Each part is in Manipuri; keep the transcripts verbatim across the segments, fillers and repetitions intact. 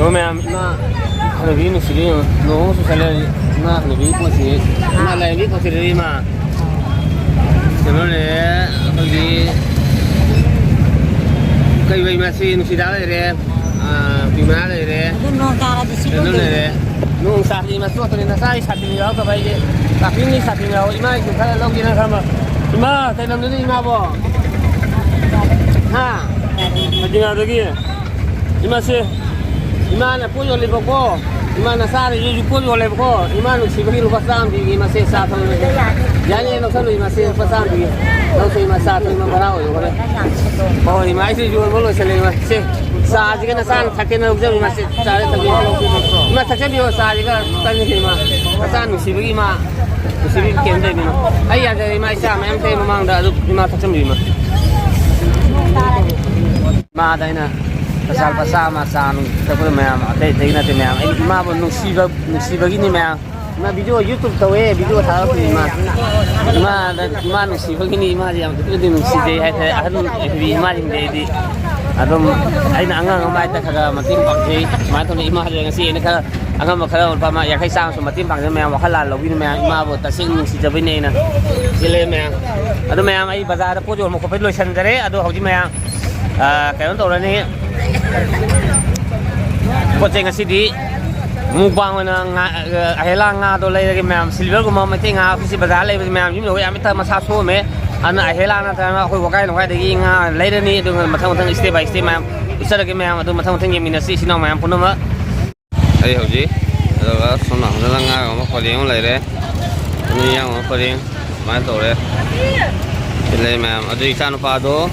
ꯃꯌꯥꯝ, ꯏꯃꯥ ꯍꯅꯨꯕꯤ ꯅꯨꯡꯁꯤꯕ ꯌꯦꯡꯉꯣ꯫ ꯅꯣꯡ ꯆꯨꯁꯜꯂꯦ ꯍꯧꯖꯤꯛ꯫ ꯏꯃꯥ ꯍꯅꯨꯕꯤ ꯄꯣꯠꯁꯤ, ꯏꯃꯥ ꯂꯥꯏꯔꯦꯝꯕꯤ ꯄꯣꯠꯁꯤ ꯂꯩꯔꯦ ꯏꯃꯥ꯫ ꯀꯩꯅꯣ ꯂꯩꯔꯦ, ꯑꯩꯈꯣꯏꯒꯤ ꯀꯩ ꯂꯩ ꯃꯁꯤ ꯅꯨꯡꯁꯤꯗꯥꯛ ꯂꯩꯔꯦ, ꯑꯥ, ꯄꯤꯃꯥ ꯂꯩꯔꯦ, ꯑꯗꯨ ꯅꯣꯡ ꯇꯥꯔꯗꯤ ꯁꯤ ꯀꯩꯅꯣ ꯂꯣꯏ ꯂꯩꯔꯦ꯫ ꯅꯣꯡ ꯇꯥꯔꯗꯤ ꯏꯃꯥ ꯆꯣꯠꯇꯣꯔꯦ꯫ ꯅꯁꯥꯒꯤ ꯁꯥꯇꯤꯟ ꯌꯥꯎꯗꯕ ꯑꯩꯁꯦ꯫ ꯀꯥꯄꯤꯡꯒꯤ ꯁꯥꯇꯤꯟ ꯌꯥꯎ꯫ ꯏꯃꯥꯒꯤꯁꯨ ꯈꯔ ꯂꯧꯒꯦꯅ ꯈꯟꯕ꯫ ꯏꯃꯥ, ꯀꯩ ꯂꯝꯗꯅꯣ ꯏꯃꯥꯕꯣ? ꯍꯥ? ꯐꯇꯤꯉꯥꯗꯒꯤ꯫ ꯏꯃꯥꯁꯦ, ꯏꯃꯥꯅ ꯄꯣꯠ ꯌꯣꯜꯂꯤꯕꯀꯣ, ꯏꯃꯥꯅ ꯆꯥꯔꯤꯁꯤꯁꯨ ꯄꯣꯠ ꯌꯣꯜꯂꯦꯕꯀꯣ, ꯏꯃꯥ ꯅꯨꯡꯁꯤꯕꯒꯤ ꯂꯨꯄꯥ ꯆꯥꯝꯃ ꯄꯤꯒꯦ ꯏꯃꯥꯁꯦ, ꯆꯥ ꯊꯛꯅꯕ꯫ ꯌꯥꯅꯤ, ꯂꯧꯁꯜꯂꯨ ꯏꯃꯥꯁꯦ, ꯂꯨꯄꯥ ꯆꯥꯝꯃ ꯄꯤꯒꯦ꯫ ꯂꯧꯁꯦ ꯏꯃꯥ, ꯆꯥ ꯊꯛꯅꯕ ꯚꯔꯥ ꯑꯣꯏꯔꯣ ꯍꯣꯔꯦꯟ꯫ ꯍꯣꯏ ꯏꯃꯥ, ꯑꯩꯁꯦ ꯌꯣꯟꯕ ꯂꯣꯏꯁꯜꯂꯦ ꯏꯃꯥ꯫ ꯁꯦ, ꯆꯥꯁꯤꯒ ꯅꯆꯥꯅ ꯊꯛꯀꯦꯅ ꯂꯧꯖꯕ ꯏꯃꯥꯁꯦ, ꯆꯥꯔꯦ ꯊꯛꯀꯦ꯫ ꯏꯃꯥ ꯊꯛꯆꯟꯕꯤꯌꯣ ꯆꯥꯁꯤꯒ ꯇꯟꯁꯦ ꯏꯃꯥ꯫ ꯅꯆꯥ ꯅꯨꯡꯁꯤꯕꯒꯤ ꯏꯃꯥ, ꯅꯨꯡꯁꯤꯕꯒꯤ ꯀꯩꯝ ꯂꯩꯕꯅꯣ꯫ ꯑꯩ ꯌꯥꯖꯔꯦ ꯏꯃꯥ, ꯏꯆꯥ ꯃꯌꯥꯝ ꯂꯩ ꯃꯃꯥꯡꯗ, ꯑꯗꯨ ꯏꯃꯥ ꯊꯛꯆꯟꯕꯤꯌꯨ ꯏꯃꯥ꯫ ꯏꯃꯥꯗ ꯑꯩꯅ ꯄꯩꯁꯥ ꯂꯨꯄꯥ ꯆꯥꯝꯃ ꯆꯥ ꯅꯨꯡ ꯊꯛꯄꯗ ꯃꯌꯥꯝ, ꯑꯇꯩ ꯑꯇꯩ ꯅꯠꯇꯦ ꯃꯌꯥꯝ, ꯑꯩ ꯏꯃꯥꯕꯨ ꯅꯨꯡꯁꯤꯕ, ꯅꯨꯡꯁꯤꯕꯒꯤꯅꯤ ꯃꯌꯥꯝ꯫ ꯏꯃꯥ ꯚꯤꯗꯤꯑꯣ YouTube ꯇꯧꯋꯦ, ꯚꯤꯗꯤꯑꯣ ꯊꯥꯒꯠꯄꯅꯤ ꯏꯃꯥ꯫ ꯏꯃꯥꯗ, ꯏꯃꯥ ꯅꯨꯡꯁꯤꯕꯒꯤꯅꯤ, ꯏꯃꯥꯁꯦ ꯌꯥꯝ ꯑꯗꯨꯛꯀꯤ ꯃꯇꯤꯛ ꯅꯨꯡꯁꯤꯖꯩ ꯍꯥꯏꯇꯥꯔꯦ꯫ ꯑꯍꯟ ꯑꯣꯏꯕꯤ ꯏꯃꯥꯁꯤꯡꯗꯤ ꯑꯩꯗꯤ ꯑꯗꯨꯝ, ꯑꯩꯅ ꯑꯉꯥꯡ ꯑꯃ ꯍꯥꯏꯇ ꯈꯔ ꯈꯔ ꯃꯇꯦꯡ ꯄꯥꯡꯖꯩ꯫ ꯁꯨꯃꯥꯏꯅ ꯇꯧꯅ ꯏꯃꯥꯁꯦ ꯉꯁꯤ ꯑꯩꯅ ꯈꯔ ꯑꯉꯝꯕ ꯈꯔ ꯂꯨꯄꯥ ꯑꯃ ꯌꯥꯡꯈꯩ ꯆꯥꯝꯃꯁꯨ ꯃꯇꯦꯡ ꯄꯥꯡꯖꯩ ꯃꯌꯥꯝ, ꯋꯥꯈꯜ ꯂꯥꯟ ꯂꯧꯕꯤꯅꯨ ꯃꯌꯥꯝ, ꯏꯃꯥꯕꯨ ꯇꯁꯦꯡꯅ ꯅꯨꯡꯁꯤꯖꯕꯩꯅꯦ ꯑꯩꯅ ꯁꯤꯜꯂꯦ ꯃꯌꯥꯝ꯫ ꯑꯗꯨ ꯃꯌꯥꯝ, ꯑꯩ ꯕꯖꯥꯔꯗ ꯄꯣꯠ ꯌꯣꯟꯕ ꯈꯣꯠꯄ ꯂꯣꯏꯁꯤꯟꯖꯔꯦ꯫ ꯑꯗꯣ ꯍꯧꯖꯤꯛ ꯃꯌꯥꯝ, ꯑꯥ, ꯀꯩꯅꯣ ꯇꯧꯔꯅꯤ꯫ ꯄꯣꯠ ꯆꯩ ꯉꯁꯤꯗꯤ ꯃꯨꯛꯕꯥꯡ ꯑꯣꯏꯅ ꯉꯥ, ꯑꯍꯦꯂꯥ ꯉꯥꯗꯣ ꯂꯩꯔꯒꯦ ꯃꯌꯥꯝ꯫ ꯁꯤꯜꯚꯔꯒꯨꯝꯕ ꯃꯩꯇꯩ ꯉꯥ ꯑꯩꯈꯣꯏꯁꯤ ꯕꯖꯥꯔ ꯂꯩꯕꯁꯤ ꯃꯌꯥꯝ ꯌꯨꯝ ꯌꯧꯕ ꯌꯥꯝ ꯍꯦꯛꯇ ꯃꯁꯥ ꯁꯣꯛꯑꯝꯃꯦ꯫ ꯑꯗꯨꯅ ꯑꯍꯦꯂꯥ ꯅꯠꯇ꯭ꯔꯒꯅ ꯑꯩꯈꯣꯏ ꯋꯥꯀꯥꯏ ꯅꯨꯡꯀꯥꯏꯗꯒꯤ ꯉꯥ ꯂꯩꯔꯅꯤ꯫ ꯑꯗꯨꯒ ꯃꯊꯪ ꯃꯊꯪ step by step ꯃꯌꯥꯝ ꯎꯠꯆꯔꯒꯦ ꯃꯌꯥꯝ꯫ ꯑꯗꯨ ꯃꯊꯪ ꯃꯊꯪ ꯌꯦꯡꯃꯤꯟꯅꯁꯤ ꯏꯆꯤꯟ ꯏꯅꯥꯎ ꯃꯌꯥꯝ ꯄꯨꯝꯅꯃꯛ꯫ ꯑꯩ ꯍꯧꯖꯤꯛ, ꯑꯗꯨꯒ ꯁꯣꯝ ꯅꯥꯀꯟꯗꯅ ꯉꯥ ꯌꯣꯟꯕ ꯄꯔꯦꯡ ꯑꯃ ꯂꯩꯔꯦ꯫ ꯃꯤ ꯌꯥꯝꯕ ꯄꯔꯦꯡ ꯁꯨꯃꯥꯏꯅ ꯇꯧꯔꯦ꯫ ꯁꯤ ꯂꯩ ꯃꯌꯥꯝ꯫ ꯑꯗꯨ ꯏꯆꯥꯅꯨꯄꯥꯗꯣ,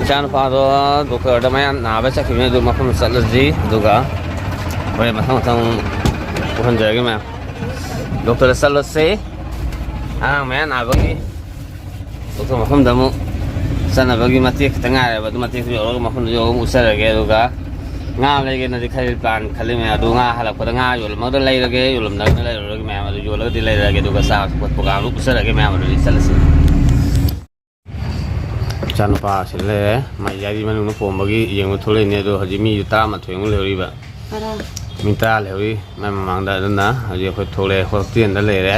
ꯏꯆꯥꯅꯨꯄꯥꯗꯣ ꯗꯣꯛꯇꯔꯗ ꯃꯌꯥ ꯅꯥꯕ ꯆꯠꯈꯤꯕꯅꯤ꯫ ꯑꯗꯨ ꯃꯐꯝꯗ ꯆꯠꯂꯁꯤ꯫ ꯑꯗꯨꯒ ꯍꯣꯔꯦꯟ ꯃꯊꯪ ꯃꯊꯪ ꯎꯍꯟꯖꯔꯒꯦ ꯃꯌꯥꯝ꯫ ꯗꯣꯛꯇꯔꯗ ꯆꯠꯂꯁꯦ꯫ ꯑꯉꯥꯡ ꯃꯌꯥ ꯅꯥꯕꯒꯤ ꯗꯣꯛꯇꯔ ꯃꯐꯝꯗ ꯑꯃꯨꯛ ꯆꯠꯅꯕꯒꯤ ꯃꯇꯦꯛ ꯈꯤꯇꯪ ꯉꯥꯏꯔꯦꯕ꯫ ꯑꯗꯨ ꯃꯇꯦꯛꯇꯨ ꯌꯧꯔꯒ ꯃꯐꯝꯗꯨ ꯌꯧꯔꯒ ꯑꯃꯨꯛ ꯎꯠꯆꯔꯒꯦ꯫ ꯑꯗꯨꯒ ꯉꯥ ꯂꯩꯒꯦꯅꯗꯤ ꯈꯜꯂꯤ, plan ꯈꯜꯂꯤ ꯃꯌꯥꯝ꯫ ꯑꯗꯨ ꯉꯥ ꯍꯜꯂꯛꯄꯗ ꯉꯥ ꯌꯣꯜꯂꯝꯃꯒꯗꯤ ꯂꯩꯔꯒꯦ, ꯌꯣꯜꯂꯝꯗ꯭ꯔꯒꯅ ꯂꯩꯔꯔꯣꯏꯒꯦ ꯃꯌꯥꯝ꯫ ꯑꯗꯨ ꯌꯣꯜꯂꯒꯗꯤ ꯂꯩꯔꯒꯦ, ꯑꯗꯨꯒ ꯆꯥꯕ ꯊꯛꯄ program ꯗꯨ ꯎꯠꯆꯔꯒꯦ ꯃꯌꯥꯝ꯫ ꯑꯗꯨꯗꯤ ꯆꯠꯂꯁꯤ꯫ ꯏꯆꯥꯅꯨꯄꯥ ꯁꯤꯗ ꯂꯩꯔꯦ꯫ ꯃꯥꯏ ꯌꯥꯔꯤ ꯃꯅꯨꯡꯗ ꯄꯣꯝꯕꯒꯤ ꯌꯦꯡꯕ ꯊꯣꯛꯂꯛꯏꯅꯦ꯫ ꯑꯗꯣ ꯍꯧꯖꯤꯛ ꯃꯤꯁꯨ ꯇꯔꯥꯃꯥꯊꯣꯏꯃꯨꯛ ꯂꯩꯍꯧꯔꯤꯕ꯫ ꯇꯔꯥ꯫ ꯃꯤ ꯇꯔꯥ ꯂꯩꯍꯧꯔꯤ ꯃꯥꯏ ꯃꯃꯥꯡꯗ꯫ ꯑꯗꯨꯅ ꯍꯧꯖꯤꯛ ꯑꯩꯈꯣꯏ ꯊꯣꯛꯂꯛꯑꯦ, ꯍꯣꯁꯇꯦꯜꯗ ꯂꯩꯔꯦ꯫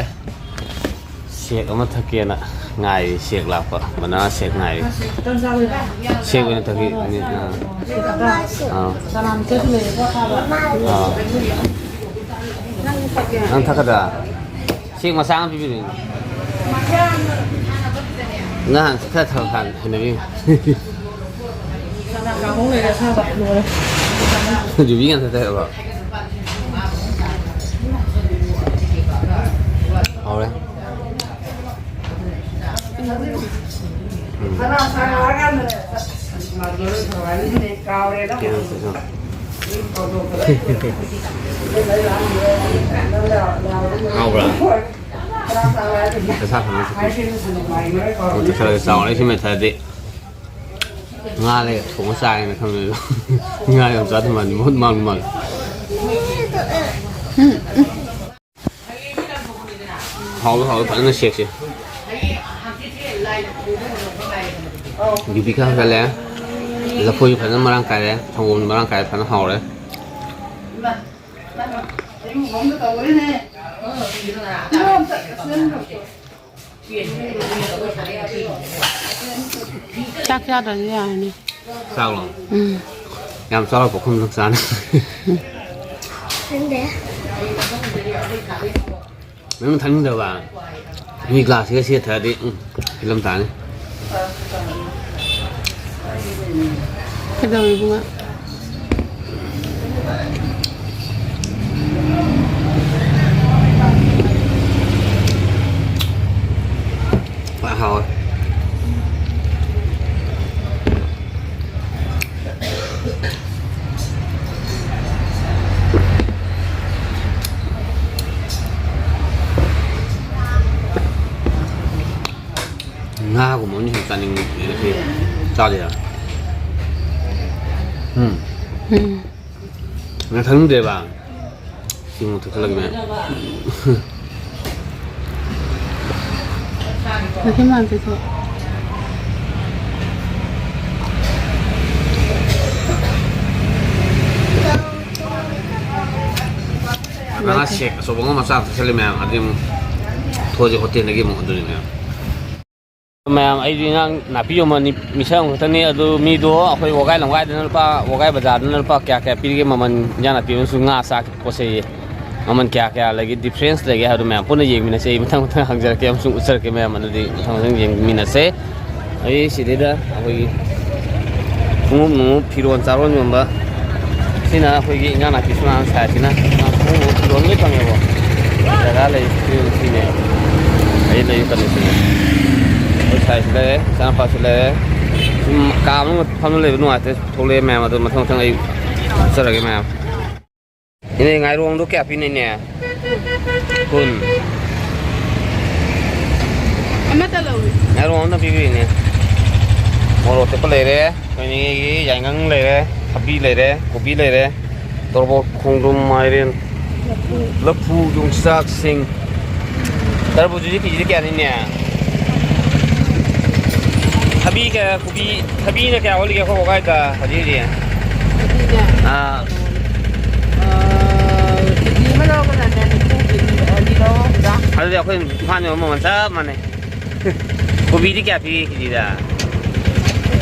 ꯁꯦꯛ ꯑꯃ ꯊꯛꯀꯦꯅ ꯉꯥꯏꯔꯤ꯫ ꯁꯦꯛ ꯂꯥꯛꯄ, ꯕꯅꯥꯅꯥ ꯁꯦꯛ ꯉꯥꯏꯔꯤ꯫ ꯁꯦꯛ ꯑꯣꯏꯅ ꯊꯛꯈꯤ꯫ ꯑꯥ꯫ ꯑꯥ꯫ ꯑꯥ꯫ ꯅꯪ ꯊꯛꯀꯗ꯭ꯔꯥ? ꯁꯦꯛ ꯃꯆꯥ ꯑꯃ ꯄꯤꯕꯤꯔꯛꯑꯣ꯫ ꯅꯍꯥꯟ ꯈꯔ ꯊꯛ ꯍꯩꯅꯕꯤ꯫ ꯌꯨꯕꯤ ꯉꯥꯛꯇ ꯊꯛꯑꯦꯕ꯫ ꯍꯥꯎꯔꯦ꯫ ꯎꯝ꯫ ꯍꯥꯎꯕ꯭ꯔꯥ? ꯄꯩꯁꯥ ꯐꯪꯉꯦ꯫ ꯑꯣ, ꯆꯠꯊꯔꯒ ꯆꯥꯎꯔꯦ ꯁꯤ ꯃꯦꯠꯊꯔꯗꯤ꯫ ꯉꯥ ꯂꯩ ꯊꯣꯡꯉ ꯆꯥꯒꯦꯅ ꯈꯟꯕꯅꯦ꯫ ꯉꯥ ꯌꯥꯝ ꯆꯥꯗꯧ ꯃꯥꯜꯂꯤ, ꯃꯍꯨꯠ ꯃꯥꯡ ꯃꯥꯜꯂꯤ꯫ ꯍꯥꯎꯋꯤ, ꯍꯥꯎꯋꯤ ꯐꯖꯅ ꯁꯦꯛꯁꯦ꯫ ꯌꯨꯕꯤ ꯈꯔ ꯍꯥꯞꯆꯜꯂꯦ꯫ ꯂꯐꯣꯏꯁꯨ ꯐꯖꯅ ꯃꯔꯥꯡ ꯀꯥꯏꯔꯦ꯫ ꯁꯪꯒꯣꯝꯁꯨ ꯃꯔꯥꯡ ꯀꯥꯏꯔꯦ꯫ ꯐꯖꯅ ꯍꯥꯎꯔꯦ꯫ ꯆꯥꯛ ꯆꯥꯗ꯭ꯔꯁꯨ ꯌꯥꯔꯅꯤ꯫ ꯆꯥꯛꯂꯣ? ꯎꯝ꯫ ꯌꯥꯝ ꯆꯥꯎꯔ ꯄꯨꯈꯝ ꯆꯥꯅꯤ꯫ ꯈꯪꯗꯦ꯫ ꯅꯪ ꯊꯛꯅꯤꯡꯗꯕ? ꯃꯤ ꯒ꯭ꯂꯥꯁꯁꯤꯒ ꯁꯤꯒ ꯊꯛꯑꯗꯤ, ꯎꯝ, ꯐꯤꯂꯝ ꯇꯥꯅꯤ꯫ ꯀꯩꯗꯧꯔꯤꯕꯅꯣ? ꯐꯖꯅ ꯍꯥꯎꯋꯦ꯫ ꯉꯥꯒꯨꯝꯕ ꯑꯃ ꯁꯨꯝ ꯆꯥꯅꯤꯡꯉꯦ ꯉꯁꯤ꯫ ꯆꯥꯁꯤꯔꯥ? ꯎꯝ꯫ ꯎꯝ꯫ ꯅꯪ ꯊꯛꯅꯤꯡꯗ꯭ꯔꯦꯕ? ꯁꯤ ꯑꯃꯨꯛ ꯊꯛꯆꯜꯂꯒꯦ, ꯃꯌꯥꯝ꯫ ꯃꯈꯦꯜ ꯃꯥꯟꯕꯤꯗꯣ꯫ ꯉꯥ ꯁꯦꯛ ꯑꯆꯧꯕ ꯑꯃ ꯃꯆꯥ ꯑꯃ ꯆꯠꯁꯜꯂꯦ ꯃꯌꯥꯝ꯫ ꯑꯗꯨꯗꯤ ꯑꯃꯨꯛ ꯊꯣꯛꯑꯁꯤ ꯍꯣꯇꯦꯜꯗꯒꯤ ꯑꯃꯨꯛ ꯑꯗꯨꯅꯤ ꯃꯌꯥꯝ꯫ ꯃꯌꯥꯝ, ꯑꯩꯁꯨ ꯏꯟꯖꯥꯡ ꯅꯥꯄꯤ ꯌꯣꯟꯕ ꯅꯤ-, ꯃꯤꯁꯛ ꯑꯃꯈꯛꯇꯅꯤ꯫ ꯑꯗꯨ ꯃꯤꯗꯣ ꯑꯩꯈꯣꯏ ꯋꯥꯒꯥꯏ ꯂꯝꯒꯥꯏꯗꯅ ꯂꯨꯄꯥ, ꯋꯥꯒꯥꯏ ꯕꯖꯥꯔꯗꯅ ꯂꯨꯄꯥ ꯀꯌꯥ ꯀꯌꯥ ꯄꯤꯔꯤꯒꯦ ꯃꯃꯜ, ꯏꯟꯖꯥꯡ ꯅꯥꯄꯤ ꯑꯃꯁꯨꯡ ꯉꯥ ꯆꯥꯛꯀꯤ ꯄꯣꯠ ꯆꯩ ꯃꯃꯜ ꯀꯌꯥ ꯀꯌꯥ ꯂꯩꯒꯦ, difference ꯂꯩꯒꯦ ꯍꯥꯏꯕꯗꯨ ꯃꯌꯥꯝ ꯄꯨꯟꯅ ꯌꯦꯡꯃꯤꯟꯅꯁꯦ꯫ ꯑꯩ ꯃꯊꯪ ꯃꯊꯪ ꯍꯪꯖꯔꯛꯀꯦ ꯑꯃꯁꯨꯡ ꯎꯠꯆꯔꯛꯀꯦ ꯃꯌꯥꯝ, ꯑꯗꯨꯗꯤ ꯃꯊꯪ ꯃꯊꯪ ꯌꯦꯡꯃꯤꯟꯅꯁꯦ꯫ ꯑꯩ ꯁꯤꯗꯩꯗ ꯑꯩꯈꯣꯏꯒꯤ ꯈꯣꯡꯎꯞ ꯅꯨꯡꯎꯞ, ꯐꯤꯔꯣꯟ ꯆꯥꯔꯣꯟ ꯌꯣꯟꯕ, ꯁꯤꯅ ꯑꯩꯈꯣꯏꯒꯤ ꯏꯟꯖꯥꯡ ꯅꯥꯄꯤ ꯁꯨꯃꯥꯡ ꯁꯥꯏꯁꯤꯅ ꯈꯣꯡꯎꯞ ꯐꯤꯔꯣꯟ ꯂꯣꯏ ꯐꯪꯉꯦꯕ꯫ ꯖꯒꯥ ꯂꯩ, ꯁꯤ ꯁꯤꯅꯦ꯫ ꯑꯩ ꯂꯩ ꯀꯟꯗꯤꯁꯟꯅꯦ꯫ ꯑꯩꯈꯣꯏ ꯁꯥꯏꯁꯤ ꯂꯩꯔꯦ, ꯏꯆꯥꯅꯨꯄꯥꯁꯨ ꯂꯩꯔꯦ꯫ ꯁꯨꯝ ꯀꯥ ꯃꯅꯨꯡꯗ ꯐꯝꯗꯨꯅ ꯂꯩꯕ ꯅꯨꯡꯉꯥꯏꯇꯦ꯫ ꯊꯣꯛꯂꯛꯑꯦ ꯃꯌꯥꯝ, ꯑꯗꯨ ꯃꯊꯪ ꯃꯊꯪ ꯑꯩ ꯎꯠꯆꯔꯒꯦ ꯃꯌꯥꯝ꯫ ꯏꯅꯦ, ꯉꯥꯏꯔꯣꯡꯗꯣ ꯀꯌꯥ ꯄꯤꯅꯤ, ꯏꯅꯦ? ꯀꯨꯟ꯫ ꯑꯃꯠꯇ ꯂꯧꯏ꯫ ꯉꯥꯏꯔꯣꯡ ꯑꯃ ꯄꯤꯕꯤꯌꯨꯅꯦ꯫ ꯃꯣꯔꯣꯛ ꯑꯇꯦꯛꯄ ꯂꯩꯔꯦ, ꯑꯩꯈꯣꯏꯒꯤ ꯌꯥꯏꯉꯪ ꯂꯩꯔꯦ, ꯊꯕꯤ ꯂꯩꯔꯦ, ꯀꯣꯕꯤ ꯂꯩꯔꯦ, ꯇꯣꯔꯕꯣꯠ, ꯈꯣꯡꯗ꯭ꯔꯨꯝ, ꯃꯥꯏꯔꯦꯟ, ꯂꯐꯨ, ꯌꯣꯡꯆꯥꯛ, ꯁꯤꯡ꯫ ꯇꯔꯕꯨꯖꯗꯤ ꯀꯦꯖꯤꯗ ꯀꯌꯥꯅꯤꯅꯦ? ꯊꯕꯤ ꯀꯌꯥ, ꯀꯣꯕꯤ, ꯊꯕꯤꯅ ꯀꯌꯥ ꯑꯣꯜꯂꯤꯒꯦ ꯑꯩꯈꯣꯏ ꯋꯥꯒꯥꯏꯗ ꯍꯧꯖꯤꯛ ꯍꯧꯖꯤꯛ? ꯊꯕꯤꯅꯦ? ꯑꯥ꯫ ꯑꯥ, ꯀꯦꯖꯤ ꯑꯃ ꯂꯧꯔꯒꯅꯅꯦ, ꯅꯤꯐꯨ, ꯀꯦꯖꯤ ꯑꯅꯤ ꯂꯧꯔꯒ ꯍꯨꯝꯗ꯭ꯔꯥ꯫ ꯑꯗꯨꯗꯤ ꯑꯩꯈꯣꯏ ꯏꯝꯐꯥꯜ ꯌꯧꯕ ꯃꯃꯜ ꯆꯞ ꯃꯥꯟꯅꯩ꯫ ꯀꯣꯕꯤꯗꯤ ꯀꯌꯥ ꯄꯤꯒꯦ ꯀꯦꯖꯤꯗ?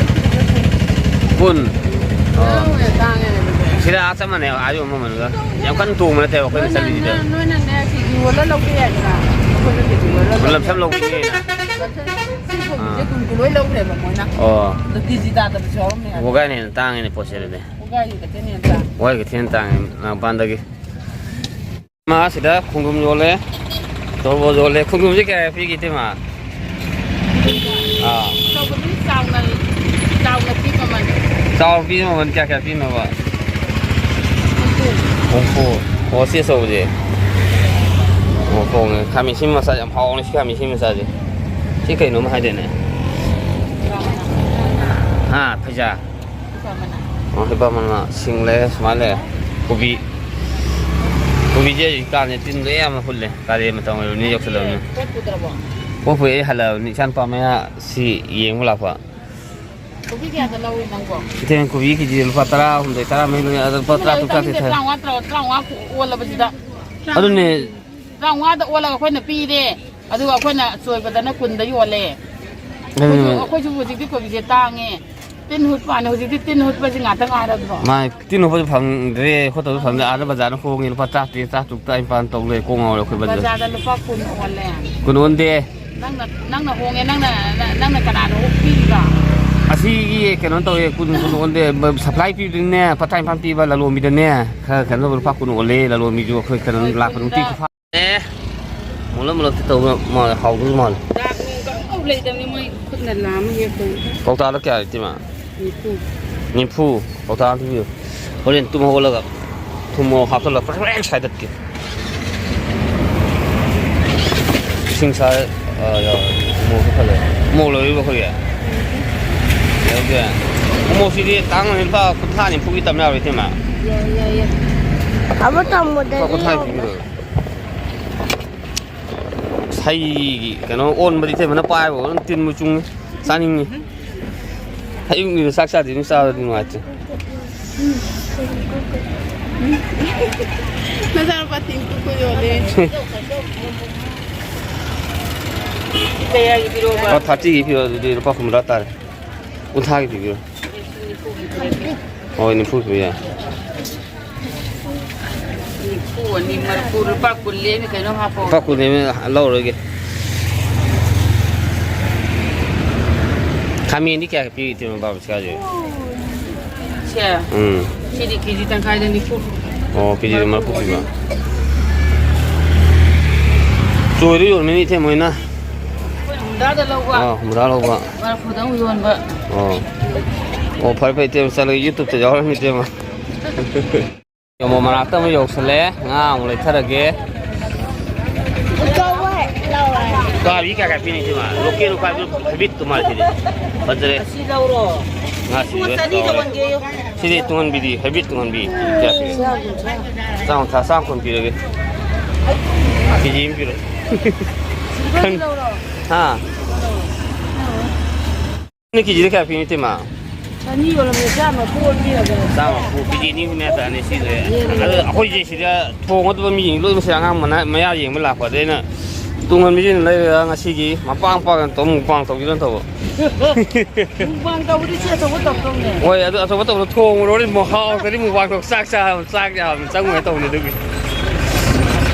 ꯀꯨꯟ꯫ ꯑꯣ꯫ ꯇꯥꯡꯉꯦ, ꯇꯥꯡꯉꯦ ꯑꯗꯨꯗꯤ꯫ ꯁꯤꯗ ꯑꯥ ꯆꯞ ꯃꯥꯟꯅꯩ, ꯑꯥ ꯌꯧꯕ ꯃꯃꯜꯒ꯫ ꯌꯥꯝ ꯀꯟꯅ ꯇꯣꯡꯕ ꯅꯠꯇꯦꯕ ꯑꯩꯈꯣꯏꯅ ꯅꯣꯏꯅ, ꯆꯠꯂꯤꯁꯤꯗ꯫ ꯅꯣꯏꯅꯅꯦ, ꯀꯦꯖꯤ ꯑꯣꯜꯂ ꯂꯧꯒꯦ ꯌꯥꯏꯗꯅ꯫ ꯑꯩꯈꯣꯏꯅ ꯀꯦꯖꯤ ꯑꯣꯜꯂ ꯂꯧꯒꯦ꯫ ꯂꯝꯁꯝ ꯂꯧꯕꯤꯅꯦꯅ꯫ ꯂꯝꯁꯝ ꯁꯤ ꯀꯣꯕꯤꯁꯦ ꯑꯥ꯫ ꯀꯨꯟ ꯀꯨꯟ ꯂꯣꯏ ꯂꯧꯈ꯭ꯔꯦꯕ ꯃꯣꯏꯅ꯫ ꯑꯣ꯫ ꯑꯗꯣ ꯀꯦꯖꯤ ꯇꯥꯗꯕꯁꯨ ꯌꯥꯎꯔꯝꯃꯦ ꯍꯥꯏꯕ꯫ ꯋꯥꯒꯥꯏꯅ ꯍꯦꯟꯅ ꯇꯥꯡꯉꯤꯅꯦ ꯄꯣꯠꯁꯦ ꯑꯗꯨꯗꯤ꯫ ꯋꯥꯒꯥꯏꯒꯤ ꯀꯩꯊꯦꯜꯅ ꯍꯦꯟꯅ ꯇꯥꯡꯉꯦ꯫ ꯋꯥꯒꯥꯏ ꯀꯩꯊꯦꯜꯅ ꯇꯥꯡꯉꯦ, ꯃꯄꯥꯟꯗꯒꯤ꯫ ꯃꯥ ꯁꯤꯗ ꯈꯣꯡꯗ꯭ꯔꯨꯝ ꯌꯣꯜꯂꯦ, ꯇꯣꯔꯕꯣꯠ ꯌꯣꯜꯂꯦ꯫ ꯈꯣꯡꯗ꯭ꯔꯨꯝꯁꯦ ꯀꯌꯥ ꯄꯤꯒꯦ, ꯏꯇꯩꯃ? ꯑꯥ꯫ ꯑꯆꯧꯕꯗꯨꯅ ꯆꯥꯎꯅ, ꯆꯥꯎꯅ ꯄꯤ ꯃꯃꯜ꯫ ꯆꯥꯎꯅ ꯄꯤ ꯃꯃꯜ ꯀꯌꯥ ꯀꯌꯥ ꯄꯤꯅꯣꯕ? ꯍꯨꯝꯐꯨ꯫ ꯍꯨꯝꯐꯨ꯫ ꯑꯣ, ꯁꯤ ꯑꯆꯧꯕꯁꯦ꯫ ꯑꯣ, ꯍꯣꯡꯉꯦ꯫ ꯈꯥꯃꯦꯟ ꯑꯁꯤꯟꯕꯤ ꯃꯆꯥ ꯌꯥꯝ ꯍꯥꯎꯕꯅꯤ, ꯁꯤ ꯈꯥꯃꯦꯟ ꯑꯁꯤꯟꯕꯤ ꯃꯆꯥꯁꯦ꯫ ꯁꯤ ꯀꯩꯅꯣꯝ ꯍꯥꯏꯗꯥꯏꯅꯦ? ꯍꯥ, ꯐꯩꯖꯥ꯫ ꯑꯣ, ꯍꯩꯄꯥꯜ ꯃꯅꯥ, ꯁꯤꯡ ꯂꯩꯔꯦ, ꯁꯨꯃꯥꯏꯅ ꯂꯩꯔꯦ꯫ ꯀꯣꯕꯤ, ꯀꯣꯕꯤꯁꯦ ꯍꯧꯖꯤꯛꯀꯥꯟꯁꯦ ꯇꯤꯟ ꯂꯣꯏ ꯌꯥꯝꯅ ꯍꯨꯠꯂꯦ, ꯀꯥꯂꯦꯟ ꯃꯇꯝ ꯑꯣꯏꯕꯅꯤꯅ ꯌꯧꯁꯜꯂꯕꯅꯤꯅ꯫ ꯄꯣꯠ ꯄꯨꯗ꯭ꯔꯕꯣ? ꯄꯣꯠ ꯄꯨꯏ, ꯑꯩ ꯍꯜꯂꯛꯑꯕꯅꯤ, ꯏꯆꯥ ꯅꯨꯄꯥ ꯃꯌꯥ ꯁꯤ ꯌꯦꯡꯕ ꯂꯥꯛꯄ꯫ ꯀꯣꯕꯤ ꯀꯌꯥꯗ ꯂꯧꯏ ꯅꯪꯕꯣ? ꯏꯇꯩ, ꯀꯣꯕꯤ ꯀꯦꯖꯤ ꯂꯨꯄꯥ ꯇꯔꯥ ꯍꯨꯝꯗꯣꯏ, ꯇꯔꯥ ꯃꯔꯤ ꯂꯧꯏ, ꯑꯗ ꯂꯨꯄꯥ ꯇꯔꯥ ꯇꯔꯨꯛ, ꯇꯔꯥ ꯇꯔꯦꯠ ꯊꯥꯏ꯫ ꯇꯔꯥꯃꯉꯥ, ꯇꯔꯥ-, ꯇꯔꯥꯃꯉꯥ ꯑꯣꯜꯂꯕꯁꯤꯗ꯫ ꯑꯗꯨꯅꯦ꯫ ꯇꯔꯥꯃꯉꯥꯗ ꯑꯣꯜꯂꯒ ꯑꯩꯈꯣꯏꯅ ꯄꯤꯔꯦ, ꯑꯗꯨꯒ ꯑꯩꯈꯣꯏꯅ ꯑꯆꯣꯏꯕꯗꯅ ꯀꯨꯟꯗ ꯌꯣꯜꯂꯦ꯫ ꯑꯩꯈꯣꯏꯁꯨ, ꯑꯗꯨꯅꯦ꯫ ꯑꯩꯈꯣꯏꯁꯨ ꯍꯧꯖꯤꯛꯇꯤ ꯀꯣꯕꯤꯁꯦ ꯇꯥꯡꯉꯦ, ꯇꯤꯟ ꯍꯨꯠꯄꯅꯦ꯫ ꯍꯧꯖꯤꯛꯇꯤ ꯇꯤꯟ ꯍꯨꯠꯄꯁꯤ ꯉꯥꯛꯇ ꯉꯥꯏꯔꯕ꯭ꯔꯣ? ꯃꯥ ꯇꯤꯟ ꯍꯨꯠꯄꯁꯨ ꯐꯪꯗ꯭ꯔꯦ, ꯈꯣꯠꯇꯁꯨ ꯐꯪꯗ꯭ꯔꯦ꯫ ꯑꯥꯗ ꯕꯖꯥꯔꯗ ꯍꯣꯡꯉꯦ, ꯂꯨꯄꯥ ꯇꯔꯥꯇꯔꯦꯠ, ꯇꯔꯥꯇꯔꯨꯛ, ꯇꯔꯥꯅꯤꯄꯥꯟ ꯇꯧ ꯂꯩ꯫ ꯀꯣꯛ ꯉꯥꯎꯔꯦ ꯑꯩꯈꯣꯏ ꯕꯖꯥꯔ꯫ ꯕꯖꯥꯔꯗ ꯂꯨꯄꯥ ꯀꯨꯟ ꯑꯣꯜꯂꯦ꯫ ꯀꯨꯟ ꯑꯣꯟꯗꯦ꯫ ꯅꯪꯅ, ꯅꯪꯅ ꯍꯣꯡꯉꯦ, ꯅꯪꯅ, ꯅꯪꯅ ꯀꯅꯥꯗ ꯑꯣꯛ ꯄꯤꯔꯤꯕ? ꯑꯁꯤꯒꯤ ꯀꯩꯅꯣ ꯇꯧꯋꯦ, ꯀꯨꯟ, ꯀꯨꯟ ꯑꯣꯟꯗꯦ꯫ ꯕ-, ꯁꯄ꯭ꯂꯥꯏ ꯄꯤꯕꯗꯨꯅꯅꯦ, ꯂꯨꯄꯥ ꯇꯔꯥꯅꯤꯄꯥꯟ ꯄꯤꯕ ꯂꯂꯣꯟꯕꯤꯗꯅꯦ, ꯈꯔ ꯀꯩꯅꯣ ꯇꯧꯕ ꯂꯨꯄꯥ ꯀꯨꯟ ꯑꯣꯜꯂꯦ꯫ ꯂꯂꯣꯟꯕꯤꯁꯨ ꯑꯩꯈꯣꯏ ꯀꯩꯅꯣ ꯂꯥꯛꯄ ꯅꯨꯡꯇꯤ ꯈꯨꯐꯥ-, ꯑꯦ, ꯃꯨꯜꯂꯞ ꯃꯨꯜꯂꯞꯇꯤ ꯇꯧꯕ ꯃꯥꯜꯂꯦ, ꯍꯥꯎꯗꯧ ꯃꯥꯜꯂꯦ꯫ ꯗꯥꯛ ꯅꯨꯡ ꯑꯝꯐꯥꯎ ꯂꯩꯇꯕꯅꯤ, ꯃꯣꯏ ꯈꯨꯠꯅ ꯂꯥꯝꯃ ꯍꯦꯛꯄꯅꯤ꯫ ꯀꯧꯇꯥꯗ ꯀꯌꯥ ꯂꯩꯇꯦ ꯃꯥ? ꯅꯤꯐꯨ꯫ ꯅꯤꯐꯨ꯫ ꯀꯧꯇꯥ ꯑꯝ ꯄꯤꯕꯤꯌꯨ꯫ ꯍꯣꯔꯦꯟ ꯇꯨꯝ ꯍꯧꯒꯠꯂꯒ ꯊꯨꯝ ꯃꯣꯔꯣꯛ ꯍꯥꯞꯆꯜꯂꯒ ꯄ꯭ꯔꯦꯡ ꯄ꯭ꯔꯦꯡ ꯁꯥꯏꯗꯠꯀꯦ꯫ ꯏꯁꯤꯡ ꯁꯥꯔꯦ꯫ ꯑꯥ, ꯌꯥꯎꯔꯦ꯫ ꯎꯃꯣꯔꯣꯛꯁꯨ ꯐꯖꯔꯦ꯫ ꯎꯃꯣꯔꯣꯛ ꯂꯧꯔꯤꯕ ꯑꯩꯈꯣꯏꯒꯤ? ꯂꯧꯗꯦ꯫ ꯎꯃꯣꯔꯣꯛꯁꯤꯗꯤ ꯇꯥꯡꯅ ꯂꯨꯄꯥ ꯀꯨꯟꯊ꯭ꯔꯥ ꯅꯤꯐꯨꯒꯤ ꯇꯝ ꯌꯥꯕ꯭ꯔꯣ, ꯏꯇꯩꯃ? ꯌꯥꯏ, ꯌꯥꯏ, ꯌꯥꯏ꯫ ꯑꯃ ꯇꯝꯕꯗꯗꯤ ꯂꯨꯄꯥ ꯀꯨꯟꯊ꯭ꯔꯥ ꯌꯥꯝ꯫ ꯄꯤꯕꯤꯔꯣ꯫ ꯍꯩꯒꯤ ꯀꯩꯅꯣ ꯑꯣꯟꯕꯗꯤ ꯏꯇꯩꯃꯅ ꯄꯥꯏꯕ ꯑꯗꯨꯝ ꯇꯤꯟꯕꯨ ꯆꯨꯡꯉꯤ꯫ ꯆꯥꯅꯤꯡꯉꯤ꯫ ꯑꯌꯨꯛ ꯅꯨꯡꯊꯤꯜ ꯆꯥꯛ ꯆꯥꯗ꯭ꯔꯤ ꯑꯗꯨꯝ ꯆꯥꯕꯗꯤ ꯅꯨꯡꯉꯥꯏꯇꯦ꯫ ꯅꯆꯥꯅꯨꯄꯥ ꯇꯤꯡꯀꯨ ꯀꯨ ꯌꯣꯜꯂꯦ꯫ ꯀꯌꯥꯒꯤ ꯄꯤꯔꯛꯑꯣꯕ? ꯂꯨꯄꯥ ꯊꯥꯔꯇꯤꯒꯤ ꯄꯤꯔꯣ, ꯑꯗꯨꯗꯤ ꯂꯨꯄꯥ ꯍꯨꯝꯗ꯭ꯔꯥ ꯇꯥꯔꯦ꯫ ꯀꯨꯟꯊ꯭ꯔꯥꯒꯤ ꯄꯤꯕꯤꯔꯣ꯫ ꯍꯣꯏ, ꯅꯤꯐꯨ ꯄꯤꯕ ꯌꯥꯏ꯫ ꯅꯤꯐꯨ ꯑꯅꯤ ꯃꯔꯤꯐꯨ, ꯂꯨꯄꯥ ꯀꯨꯟ ꯂꯦꯝꯃꯤ, ꯀꯩꯅꯣꯝ ꯍꯥꯞꯄꯣ꯫ ꯂꯨꯄꯥ ꯀꯨꯟ ꯂꯦꯝꯃꯤ, ꯂꯧꯔꯣꯏꯒꯦ꯫ ꯈꯥꯃꯦꯟꯗꯤ ꯀꯌꯥ ꯄꯤꯔꯤ, ꯏꯇꯩꯃ, ꯕꯥꯕꯨ ꯁꯤꯀꯥꯁꯦ? ꯁꯦ? ꯎꯝ꯫ ꯁꯤꯗꯤ ꯀꯦꯖꯤ ꯇꯪꯈꯥꯏꯗ ꯅꯤꯐꯨ꯫ ꯑꯣ, ꯀꯦꯖꯤꯗ ꯃꯔꯤꯐꯨ ꯄꯤꯕ꯫ ꯆꯣꯏꯗ ꯌꯣꯟꯕꯅꯤ, ꯏꯇꯩꯃ ꯍꯣꯏꯅ꯫ ꯑꯩꯈꯣꯏꯅ ꯍꯨꯝꯗ꯭ꯔꯥꯗ ꯂꯧꯕ꯫ ꯑꯥ, ꯍꯨꯝꯗ꯭ꯔꯥ ꯂꯧꯕ꯫ ꯃꯔꯤꯐꯨꯗ ꯑꯃꯨꯛ ꯌꯣꯟꯕ꯫ ꯑꯣ꯫ ꯑꯣ, ꯐꯔꯦ, ꯐꯔꯦ, ꯏꯇꯩꯃ, ꯆꯠꯂꯒꯦ, YouTube-ꯇ ꯌꯥꯎꯔꯝꯃꯤ, ꯏꯇꯩꯃ꯫ ꯌꯣꯡꯕꯝ ꯃꯅꯥꯛꯇ ꯑꯃꯨꯛ ꯌꯧꯁꯜꯂꯛꯑꯦ꯫ ꯉꯥ ꯑꯃꯨꯛ ꯂꯩꯊꯔꯒꯦ꯫ ꯎꯀꯥꯕꯤ ꯀꯌꯥ ꯀꯌꯥ ꯄꯤꯅꯤ ꯁꯤꯃ? ꯂꯣꯀꯦꯜ ꯎꯀꯥꯕꯤ ꯍꯥꯏꯕ꯭ꯔꯤꯠꯇꯨ ꯃꯥꯜꯂꯦ ꯁꯤꯗꯤ꯫ ꯐꯖꯔꯦ꯫ ꯑꯁꯤ ꯂꯧꯔꯣ꯫ ꯉꯥ ꯁꯤꯗꯤ ꯂꯣꯏ ꯆꯅꯤꯗ ꯆꯥꯎꯔꯦ꯫ ꯑꯣꯟꯒꯦꯌꯣ꯫ ꯁꯤꯗꯤ ꯇꯨꯡꯍꯟꯕꯤꯗꯤ, ꯍꯥꯏꯕ꯭ꯔꯤꯠ ꯇꯨꯡꯍꯟꯕꯤ꯫ ꯀꯌꯥ ꯄꯤ? ꯆꯥꯝꯃ ꯀꯨꯟꯊ꯭ꯔꯥ꯫ ꯆꯥꯝꯃ ꯀꯨꯟꯊ꯭ꯔꯥ, ꯆꯥꯝꯃ ꯀꯨꯟ ꯄꯤꯔꯒꯦ꯫ ꯀꯦꯖꯤ ꯑꯃ ꯄꯤꯔꯣ꯫ ꯁꯤꯗ ꯂꯧꯔꯣ꯫ ꯍꯥ? ꯅꯣꯏ ꯀꯦꯖꯤꯗ ꯀꯌꯥ ꯄꯤꯅꯤ, ꯏꯇꯩꯃ? ꯑꯅꯤ ꯌꯣꯜꯂꯝꯃꯦ, ꯆꯥꯝꯃ ꯄꯨꯔ ꯄꯤꯔꯒ꯫ ꯆꯥꯝꯃ ꯄꯨ, ꯀꯦꯖꯤ ꯑꯅꯤ ꯑꯍꯨꯝ ꯃꯌꯥ ꯇꯥꯔꯅꯤ ꯁꯤ ꯂꯩꯔꯦ꯫ ꯑꯗꯣ ꯑꯩꯈꯣꯏꯁꯦ ꯁꯤꯗ ꯊꯣꯡꯒꯗꯕ ꯃꯤꯁꯤꯡ ꯂꯣꯏ ꯃꯁꯤ ꯑꯉꯥꯡ ꯃꯅꯥ-, ꯃꯌꯥ ꯌꯦꯡꯕ ꯂꯥꯛꯄ꯫ ꯑꯗꯩ ꯑꯩꯅ ꯇꯨꯡꯍꯟꯕꯤꯁꯤꯅ ꯂꯩꯔꯒ ꯉꯁꯤꯒꯤ ꯃꯄꯥꯡ ꯃꯄꯥꯡ ꯇꯧ-, ꯃꯨꯛꯕꯥꯡ ꯇꯧꯒꯦꯅ ꯇꯧꯕ꯫ ꯃꯨꯛꯕꯥꯡ ꯇꯧꯕꯗꯤ ꯁꯤ ꯑꯆꯧꯕ ꯇꯧꯗꯧꯅꯦ꯫ ꯍꯣꯏ, ꯑꯗꯨ ꯑꯆꯧꯕ ꯇꯧꯕꯗꯣ ꯊꯣꯡꯉꯨꯔꯣꯏ, ꯃꯍꯥꯎ ꯍꯥꯎꯇ꯭ꯔꯗꯤ ꯃꯨꯛꯕꯥꯡ ꯇꯧ ꯆꯥꯛ ꯆꯥꯕ, ꯆꯥꯛ ꯌꯥꯝ ꯆꯪꯉꯣꯏ ꯇꯧꯕꯅꯤ ꯑꯗꯨꯒꯤ꯫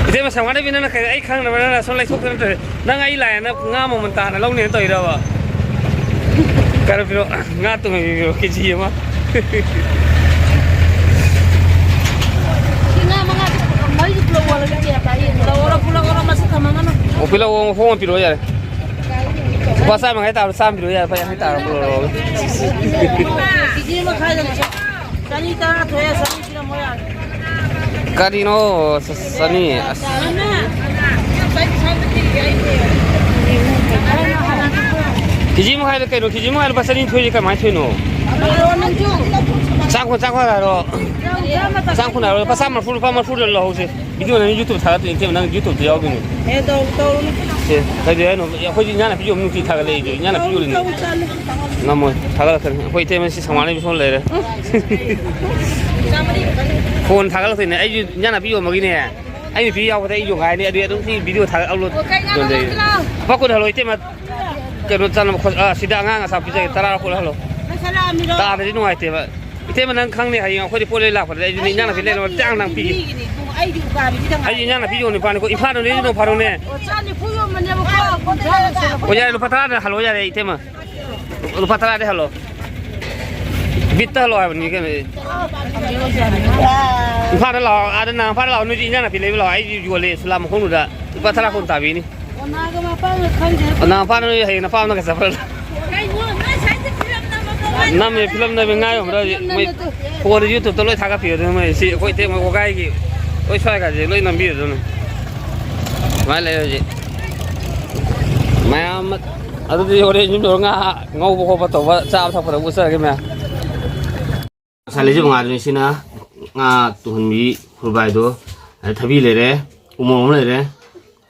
ꯏꯇꯩꯃ, ꯁꯪꯋꯥꯅꯕꯤ, ꯅꯪꯅ ꯀꯩ-, ꯑꯩ ꯈꯪꯅꯕ ꯅꯪꯅ ꯁꯨꯝ ꯂꯩꯊꯣꯛꯇꯅ ꯇꯧꯔꯦ꯫ ꯅꯪ ꯑꯩ ꯂꯥꯛꯑꯦꯅ ꯉꯥ ꯃꯃꯜ ꯇꯥꯅ ꯂꯧꯅꯦꯅ ꯇꯧꯔꯤꯔꯕ? ꯀꯩꯅꯣ ꯄꯤꯔꯣ, ꯉꯥ ꯇꯨꯡꯍꯟꯕꯤ ꯄꯤꯔꯣ, ꯀꯦꯖꯤ ꯑꯃ꯫ ꯁꯤ ꯉꯥ ꯃꯉꯥ, ꯃꯔꯤꯁꯨ ꯄꯨꯂꯞ ꯑꯣꯜꯂꯒꯦ, ꯀꯌꯥ ꯇꯥꯏ ꯌꯦꯡꯉꯣ꯫ ꯂꯧꯔꯣ, ꯄꯨꯂꯞ ꯑꯣꯜꯂꯣ, ꯃꯁꯛ ꯈꯪꯉꯒꯅꯨ꯫ ꯑꯣ, ꯄꯤꯔꯛꯑꯣ, ꯃꯈꯣꯡ ꯑꯃ ꯄꯤꯔꯛꯑꯣ ꯌꯥꯔꯦ꯫ ꯂꯨꯄꯥ ꯆꯥꯝꯃ ꯃꯈꯥꯏ ꯇꯥꯕ꯭ꯔꯣ, ꯆꯥꯝꯃ ꯄꯤꯔꯛꯑꯣ ꯌꯥꯔꯦ, ꯂꯨꯄꯥ ꯌꯥꯡꯈꯩ ꯇꯥꯔ ꯄꯨꯔꯛꯑꯣ꯫ ꯀꯦꯖꯤ ꯑꯃ ꯃꯈꯥꯏꯗ ꯆꯅꯤ ꯇꯔꯥ ꯊꯣꯛꯑꯦ, ꯆꯅꯤ ꯄꯤꯔꯝꯃꯣ ꯌꯥꯔꯦ꯫ ꯀꯔꯤꯅꯣ? ꯆ-, ꯆꯅꯤ? ꯑꯁ꯫ ꯀꯦꯖꯤ ꯑꯃ ꯃꯈꯥꯏꯗ ꯀꯩꯅꯣ? ꯀꯦꯖꯤ ꯑꯃ ꯃꯈꯥꯏ ꯂꯨꯄꯥ ꯆꯅꯤ ꯊꯣꯛꯏꯁꯦ ꯀꯃꯥꯏꯅ ꯊꯣꯛꯏꯅꯣ? ꯆꯥꯝ ꯀꯨꯟ, ꯆꯥꯝ ꯀꯨꯟ ꯍꯥꯏꯔꯣ꯫ ꯆꯥꯝ ꯀꯨꯟ ꯍꯥꯏꯔꯣ꯫ ꯂꯨꯄꯥ ꯆꯥꯝ ꯃꯔꯤꯐꯨ, ꯂꯨꯄꯥ ꯃꯔꯤꯐꯨꯗ ꯂꯧꯍꯧꯁꯦ꯫ ꯚꯤꯗꯤꯑꯣ ꯅꯪ YouTube ꯊꯥꯒꯠꯇꯣꯏꯅꯦ, ꯏꯇꯩꯃ, ꯅꯪ YouTube-ꯇ ꯌꯥꯎꯗꯣꯏꯅꯦ꯫ ꯍꯦ, ꯇꯧ-, ꯇꯧꯔꯨꯅꯨ꯫ ꯁꯦ, ꯀꯩꯗꯧ ꯍꯥꯏꯅꯣ? ꯑꯩꯈꯣꯏꯗꯤ ꯏꯟꯖꯥꯡ ꯅꯥꯄꯤ ꯌꯣꯟꯕ ꯅꯨꯡꯇꯤ ꯊꯥꯒꯠꯂꯛꯏꯗꯣ, ꯏꯟꯖꯥꯡ ꯅꯥꯄꯤ ꯌꯣꯜꯂꯤꯅꯦ꯫ ꯇꯧ, ꯇꯧ, ꯇꯜꯂꯦ꯫ ꯉꯝꯃꯣꯏ, ꯊꯥꯒꯠꯂꯛꯀꯅꯤ꯫ ꯑꯩꯈꯣꯏ ꯏꯇꯩꯃ ꯁꯤ ꯁꯃꯥꯅ ꯃꯤꯁꯣꯟ ꯂꯩꯔꯦ꯫ ꯐꯣꯟ ꯊꯥꯒꯠꯂꯛꯇꯣꯏꯅꯦ꯫ ꯑꯩꯁꯨ ꯏꯟꯖꯥꯡ ꯅꯥꯄꯤ ꯌꯣꯟꯕꯒꯤꯅꯦ꯫ ꯑꯩ ꯅꯨꯄꯤ ꯌꯥꯎꯕꯗ ꯑꯩ ꯌꯣꯡꯒꯥꯏꯅꯤ꯫ ꯑꯗꯨꯗꯤ ꯑꯗꯨꯝ ꯁꯤ video ꯊꯥꯒꯠ upload ꯑꯣ, ꯀꯩ ꯏꯟꯖꯥꯡ ꯌꯣꯟꯖꯩ꯫ ꯂꯧꯔꯛꯇꯣꯏꯅꯣ? ꯂꯨꯄꯥ ꯀꯨꯟ ꯍꯜꯂꯣ, ꯏꯇꯩꯃ꯫ ꯀꯩꯅꯣ ꯆꯥꯅꯕ ꯈꯣꯠ-, ꯑꯥ, ꯁꯤꯗ ꯑꯉꯥꯡ ꯑꯆꯥꯄꯣꯠ ꯄꯤꯖꯒꯦ꯫ ꯇꯔꯥ ꯈꯣꯠ ꯍꯜꯂꯣ꯫ ꯄꯩꯁꯥ ꯂꯥꯛꯑꯝꯃꯤꯔꯣ? ꯇꯥꯗ꯭ꯔꯗꯤ ꯅꯨꯡꯉꯥꯏꯇꯦꯕ꯫ ꯏꯇꯩꯃ, ꯅꯪ ꯈꯪꯅꯤ, ꯍꯌꯦꯡ ꯑꯩꯈꯣꯏꯗꯤ ꯄꯣꯠ ꯂꯩ ꯂꯥꯛꯄꯗ ꯑꯩꯁꯨ ꯏꯟꯖꯥꯡ ꯅꯥꯄꯤ ꯂꯩꯅꯕ ꯇꯥꯡ ꯇꯥꯡ ꯄꯤꯒꯦ꯫ ꯃꯤꯒꯤꯅꯤ ꯏꯕꯨꯡꯉꯣ, ꯑꯩꯗꯤ ꯎꯀꯥꯕꯤꯒꯤꯗ ꯉꯥꯏꯔꯦ꯫ ꯑꯩꯁꯨ ꯏꯟꯖꯥꯡ ꯅꯥꯄꯤ ꯌꯣꯟꯕ ꯅꯨꯄꯥꯅꯤꯀꯣ, ꯏꯝꯐꯥꯜꯗꯅꯦ ꯅꯣꯡ ꯐꯥꯗꯣꯛꯅꯦ꯫ ꯑꯣ, ꯆꯥ ꯅꯤꯐꯨ ꯌꯣꯟꯕꯅꯦꯕꯀꯣ, ꯀꯨꯟꯊ꯭ꯔꯥ ꯂꯧꯁꯜꯂꯣ꯫ ꯑꯣ, ꯌꯥꯔꯦ, ꯂꯨꯄꯥ ꯇꯔꯥꯗ ꯍꯜꯂꯣ ꯌꯥꯔꯦ, ꯏꯇꯩꯃ꯫ ꯂꯨꯄꯥ ꯇꯔꯥꯗꯤ ꯍꯜꯂꯣ꯫ ꯕꯤꯠꯇ ꯍꯜꯂꯣ ꯍꯥꯏꯕꯅꯤ ꯀꯩꯅꯣ꯫ ꯏꯝꯐꯥꯜꯗ ꯂꯥꯛꯑꯣ, ꯑꯥꯗ ꯅꯪ ꯏꯝꯐꯥꯜꯗ ꯂꯥꯛꯑꯣ, ꯅꯣꯏꯗꯤ ꯏꯟꯖꯥꯡ ꯅꯥꯄꯤ ꯂꯩꯕ ꯂꯥꯛꯑꯣ, ꯑꯩ ꯌꯣꯜꯂꯦ ꯁꯨꯂꯥ ꯃꯈꯣꯡꯗꯨꯗ꯫ ꯂꯨꯄꯥ ꯇꯔꯥ ꯀꯨꯟ ꯇꯥꯕꯤꯅꯤ꯫ ꯑꯣ, ꯅꯥꯒ ꯃꯄꯥꯒ ꯈꯪꯗꯦ꯫ ꯑꯣ, ꯅꯥ ꯃꯄꯥꯅ ꯅꯣꯏ ꯍꯌꯦꯡ ꯅꯄꯥ ꯑꯃꯅ ꯀꯆꯥ ꯐꯔ꯫ ꯀꯩꯅꯣ, ꯅꯣꯏ ꯁ꯭ꯋꯥꯏꯗ ꯐꯤꯂꯝ ꯅꯝꯃꯕꯣ? ꯅꯝꯃꯦ, ꯐꯤꯂꯝ ꯅꯝꯃꯦ, ꯉꯥ ꯌꯣꯟꯕꯗ ꯍꯧꯖꯤꯛ ꯃꯣꯏ ꯐꯤꯂꯝ ꯅꯝꯃꯦ꯫ ꯐꯣꯟꯗ YouTube-ꯇ ꯂꯣꯏ ꯊꯥꯒꯠꯄꯤꯔꯦ ꯑꯗꯨꯅ ꯃꯣꯏ ꯁꯤ ꯑꯩꯈꯣꯏ ꯏꯇꯩꯃ ꯋꯥꯒꯥꯏꯒꯤ ꯂꯣꯏ ꯁ꯭ꯋꯥꯏ ꯀꯥꯁꯦ ꯂꯣꯏ ꯅꯝꯕꯤꯔꯦ ꯑꯗꯨꯅ꯫ ꯁꯨꯃꯥꯏꯅ ꯂꯩꯔꯦ ꯍꯧꯖꯤꯛ꯫ ꯃꯌꯥꯝ ꯑꯗꯨꯗꯤ ꯍꯣꯔꯦꯟ ꯌꯨꯝ ꯌꯧꯔꯒ ꯉꯥ ꯉꯧꯕ ꯈꯣꯠꯄ ꯇꯧꯕ, ꯆꯥꯕ ꯊꯛꯄꯗ ꯎꯠꯆꯔꯒꯦ ꯃꯌꯥꯝ꯫ ꯉꯁꯥꯏ ꯂꯩꯖꯕ ꯉꯥꯗꯨꯅꯤ ꯁꯤꯅ ꯉꯥ ꯇꯨꯡꯍꯟꯕꯤ ꯐꯨꯔꯕꯥꯏꯗꯣ, ꯑꯗꯩ ꯊꯕꯤ ꯂꯩꯔꯦ, ꯎꯃꯣꯔꯣꯛ ꯑꯃ ꯂꯩꯔꯦ,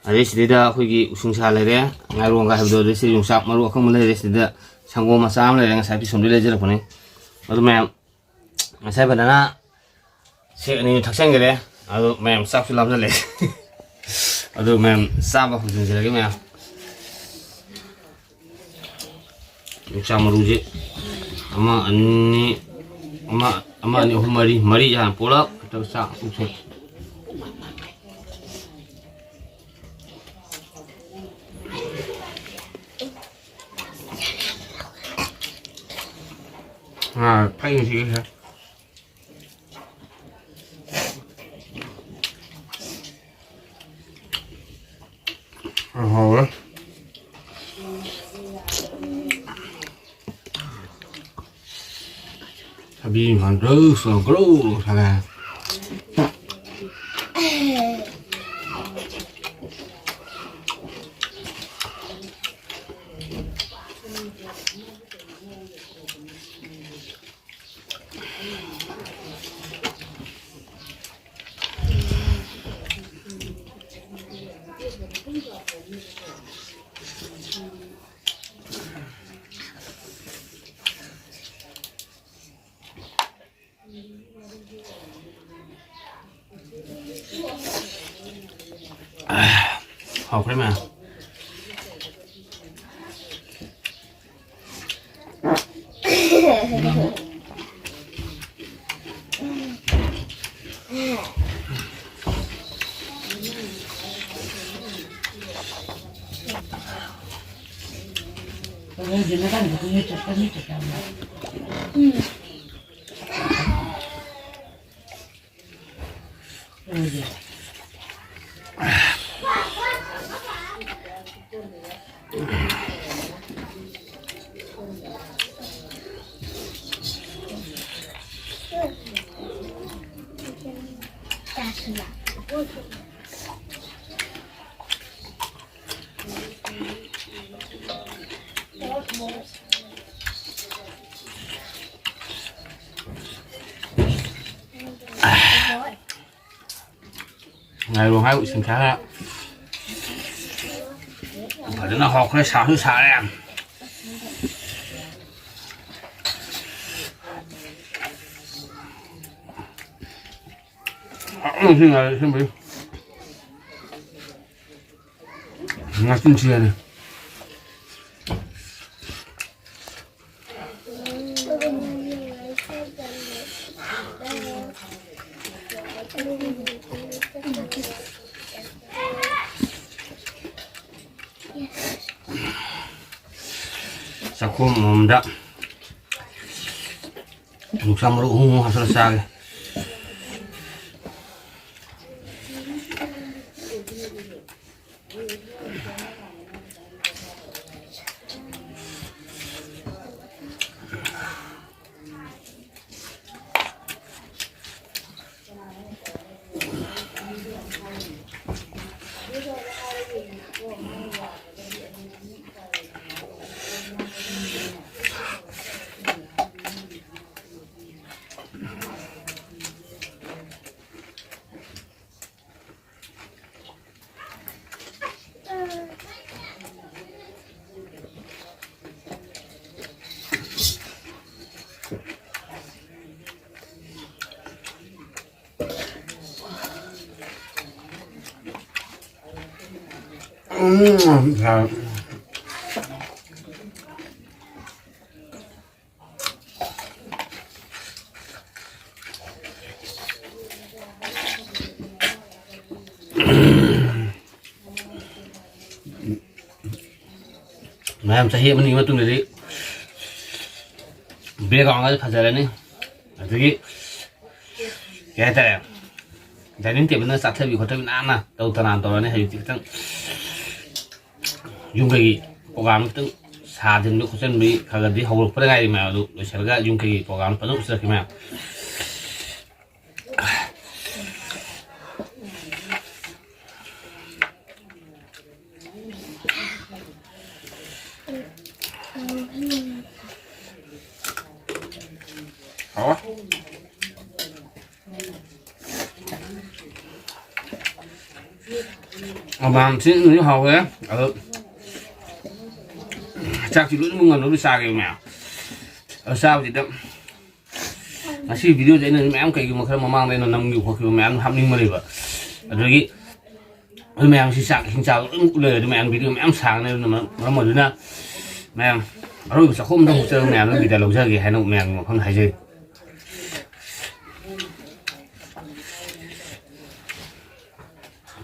ꯑꯗꯩ ꯁꯤꯗꯩꯗ ꯑꯩꯈꯣꯏꯒꯤ ꯎꯁꯤꯡꯁꯥ ꯂꯩꯔꯦ, ꯉꯥꯏꯔꯣꯡꯒ ꯍꯥꯏꯕꯗꯣ, ꯑꯗꯩ ꯁꯤꯗ ꯌꯣꯡꯆꯥꯛ ꯃꯔꯨ ꯑꯀꯪꯕ ꯂꯩꯔꯦ, ꯁꯤꯗ ꯁꯪꯒꯣꯝ ꯃꯆꯥ ꯑꯃ ꯂꯩꯔꯦ, ꯉꯁꯥꯏ ꯄꯤꯁꯣꯝꯗꯒꯤ ꯂꯩꯖꯔꯛꯄꯅꯤ꯫ ꯑꯗꯨ ꯃꯌꯥꯝ ꯉꯁꯥꯏ ꯐꯖꯅ ꯁꯦꯛ ꯑꯅꯤ ꯊꯛꯆꯟꯈ꯭ꯔꯦ꯫ ꯑꯗꯨ ꯃꯌꯥꯝ ꯆꯥꯛꯁꯨ ꯂꯥꯝꯖꯜꯂꯦ꯫ ꯑꯗꯨ ꯃꯌꯥꯝ ꯆꯥꯕ ꯍꯧꯖꯤꯟꯖꯔꯒꯦ ꯃꯌꯥꯝ꯫ ꯌꯣꯡꯆꯥꯛ ꯃꯔꯨꯁꯦ ꯑꯃ, ꯑꯅꯤ, ꯑꯃ, ꯑꯃ, ꯑꯅꯤ, ꯑꯍꯨꯝ, ꯃꯔꯤ, ꯃꯔꯤ ꯍꯥꯟꯅ ꯄꯣꯂꯞ ꯈꯛꯇ ꯆꯥꯛ ꯎꯛꯁꯦ꯫ ꯑꯥ, ꯐꯩ ꯉꯁꯤꯒꯤꯁꯦ꯫ ꯌꯥꯝ ꯍꯥꯎꯋꯦ꯫ ꯊꯕꯤ ꯃꯥꯟꯗ꯭ꯔꯣ, ꯁꯣ ꯒ꯭ꯔꯣ ꯁꯥꯅ꯫ ꯍꯥꯎꯈ꯭ꯔꯦ ꯃꯌꯥꯝ꯫ ꯉꯥꯏꯔꯣ ꯍꯥꯏ ꯏꯁꯤꯡ ꯊꯥꯔ ꯐꯖꯅ ꯍꯧꯈ꯭ꯔꯦ, ꯁꯥꯁꯨ ꯁꯥꯔꯦ꯫ ꯍꯥꯎꯅ ꯁꯤ ꯉꯥꯏꯔꯦ ꯑꯁꯦꯡꯕꯩ꯫ ꯉꯥꯆꯤꯟ ꯁꯤꯔꯅꯤ꯫ ꯆꯥꯛꯈꯣꯝ ꯑꯃꯃꯝꯗ ꯌꯣꯡꯆꯥꯛ ꯃꯔꯨ ꯑꯍꯨꯝ ꯑꯍꯨꯝ ꯍꯥꯞꯆꯤꯜꯂ ꯆꯥꯒꯦ꯫ ꯎꯝ, ꯌꯥꯔꯦ꯫ ꯃꯌꯥꯝ ꯆꯍꯤ ꯑꯃꯅꯤꯒꯤ ꯃꯇꯨꯡꯗꯗꯤ background ꯒꯁꯦ ꯐꯖꯔꯅꯤ꯫ ꯑꯗꯒꯤ ꯀꯩ ꯍꯥꯏꯇꯥꯔꯦ, dining table ꯅ ꯆꯥꯊꯕꯤ ꯈꯣꯠꯊꯕꯤ ꯅꯥꯟꯅ ꯇꯧ ꯇꯅꯥꯟ ꯇꯧꯔꯅꯤ꯫ ꯍꯧꯖꯤꯛꯇꯤ ꯈꯤꯇꯪ ꯌꯨꯝ ꯀꯩꯒꯤ program ꯈꯤꯇꯪ ꯁꯥꯖꯤꯟꯕ ꯈꯣꯠꯆꯤꯟꯕꯒꯤ ꯈꯔ ꯈꯔꯗꯤ ꯍꯧꯔꯛꯄꯗ ꯉꯥꯏꯔꯤ ꯃꯌꯥꯝ꯫ ꯑꯗꯨ ꯂꯣꯏꯁꯤꯜꯂꯒ ꯌꯨꯝ ꯀꯩꯒꯤ program ꯐꯖꯅ ꯎꯠꯆꯔꯛꯀꯦ ꯃꯌꯥꯝ꯫ ꯍꯥꯎꯋꯦ꯫ ꯃꯌꯥꯝ ꯊꯤꯅ ꯍꯥꯎꯋꯦ꯫ ꯑꯗꯣ ꯆꯥꯛꯁꯤ ꯂꯣꯏꯅꯃꯛ ꯉꯝꯅꯕ ꯆꯥꯒꯦ ꯃꯌꯥꯝ꯫ ꯑꯗꯣ ꯆꯥꯕꯁꯤꯗ ꯉꯁꯤ ꯚꯤꯗꯤꯑꯣꯁꯦ ꯑꯩꯅ ꯃꯌꯥꯝ, ꯀꯩꯒꯨꯝꯕ ꯈꯔ ꯃꯃꯥꯡꯗ ꯑꯩꯅ ꯅꯝꯈꯤꯕ ꯈꯣꯠꯈꯤꯕ ꯃꯌꯥꯝ ꯍꯥꯞꯅꯤꯡꯕ ꯂꯩꯕ, ꯑꯗꯨꯗꯒꯤ ꯑꯗꯨ ꯃꯌꯥꯝꯁꯤ ꯆꯥꯛ ꯏꯁꯤꯡ ꯆꯥꯕ ꯂꯣꯏ ꯎꯠꯂꯦ꯫ ꯑꯗꯨ ꯃꯌꯥꯝ ꯚꯤꯗꯤꯑꯣ ꯃꯌꯥꯝ ꯁꯥꯡꯅ, ꯑꯗꯨꯅ ꯃꯔꯝ, ꯃꯔꯝ ꯑꯣꯏꯗꯨꯅ ꯃꯌꯥꯝ ꯑꯔꯣꯏꯕ ꯆꯥꯛꯈꯣꯝ ꯑꯝꯇ ꯍꯨꯞꯆꯔꯒ ꯃꯌꯥꯝꯗ ꯕꯤꯗꯥꯏ ꯂꯧꯖꯒꯦ ꯍꯥꯏꯅ ꯃꯌꯥꯝꯒꯤ ꯃꯐꯝꯗ ꯍꯥꯏꯖꯔꯤ꯫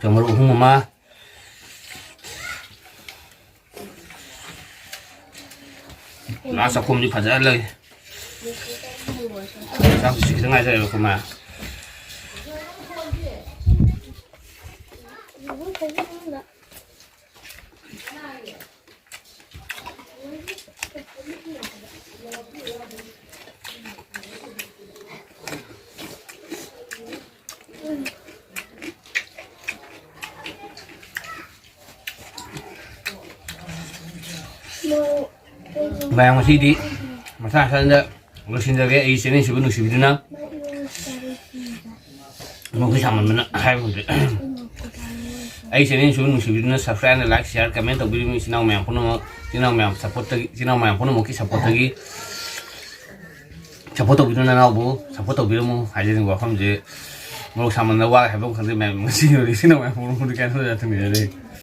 ꯃꯔꯨꯞ ꯑꯍꯨꯝ ꯑꯃ, ꯂꯥꯁ ꯆꯥꯛꯈꯣꯝꯗꯤ ꯐꯖꯍꯜꯂꯒꯦ꯫ ꯆꯥꯛꯁꯤ ꯈꯤꯇꯪ ꯉꯥꯏꯖꯔꯦꯕ ꯑꯩꯈꯣꯏ ꯃꯥ꯫ ꯃꯌꯥꯝ, ꯉꯁꯤꯗꯤ ꯃꯁꯥ ꯃꯁꯥꯗ ꯂꯣꯏꯁꯤꯟꯖꯔꯒꯦ꯫ ꯑꯩꯒꯤ ꯆꯦꯅꯦꯜꯁꯤꯕꯨ ꯅꯨꯡꯁꯤꯕꯤꯗꯨꯅ, ꯃꯈꯣꯏ ꯁꯥꯃꯟꯕꯅ ꯍꯥꯏꯕ ꯉꯝꯗ꯭ꯔꯦ꯫ ꯑꯩ ꯆꯦꯅꯦꯜꯁꯤꯕꯨ ꯅꯨꯡꯁꯤꯕꯤꯗꯨꯅ subscribe, like, share, comment ꯇꯧꯕꯤꯔꯤꯕ ꯏꯆꯤꯟ ꯏꯅꯥꯎ ꯃꯌꯥꯝ ꯄꯨꯝꯅꯃꯛ, ꯏꯆꯤꯟ ꯏꯅꯥꯎ ꯃꯌꯥꯝ supportꯇꯒꯤ, ꯏꯆꯤꯟ ꯏꯅꯥꯎ ꯃꯌꯥꯝ ꯄꯨꯝꯅꯃꯛꯀꯤ supportꯇꯒꯤ, support ꯇꯧꯕꯤꯗꯨꯅ ꯅꯅꯥꯎꯕꯨ support ꯇꯧꯕꯤꯔꯝꯃꯨ ꯍꯥꯏꯖꯅꯤꯡꯕ ꯋꯥꯐꯝꯁꯦ꯫ ꯃꯣꯔꯣꯛ ꯁꯥꯃꯟꯗ ꯋꯥ ꯍꯥꯏꯕ ꯑꯃ ꯈꯪꯗꯦ ꯃꯌꯥꯝ꯫ ꯉꯁꯤ ꯏꯆꯤꯟ ꯏꯅꯥꯎ ꯃꯌꯥꯝ ꯄꯨꯝꯅꯃꯛꯄꯨꯗꯤ ꯀꯩꯅꯣ ꯊꯝꯕꯤꯔꯦ꯫